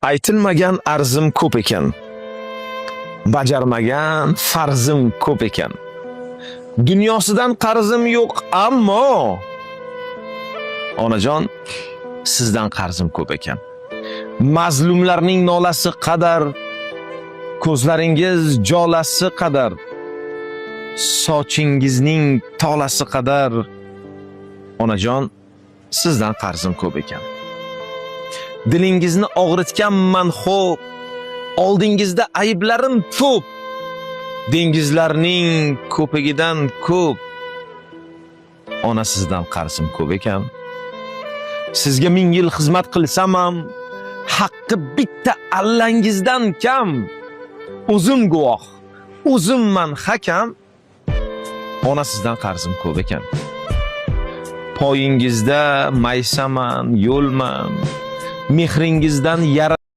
Aytilmagan arzim ko'p ekan. Bajarmagan farzim ko'p ekan. Dunyosidan qarzim yo'q, ammo onajon, sizdan qarzim ko'p ekan. Mazlumlarning nolasi qadar, ko'zlaringiz jolasi qadar, sochingizning tolasi qadar, onajon, sizdan qarzim ko'p ekan. Dilingizni og'ritganman xo'p, oldingizda ayblarim ko'p. Dengizlarning ko'pigidan ko'p. Ona, sizdan qarzim ko'p ekan. Sizga ming yil xizmat qilsam ham, haqqi bitta allangizdan kam. O'zim guvoh, o'zimman hakam. Ona, sizdan qarzim ko'p ekan. Poyingizda maysaman, yo'lman. Mehringizdan yara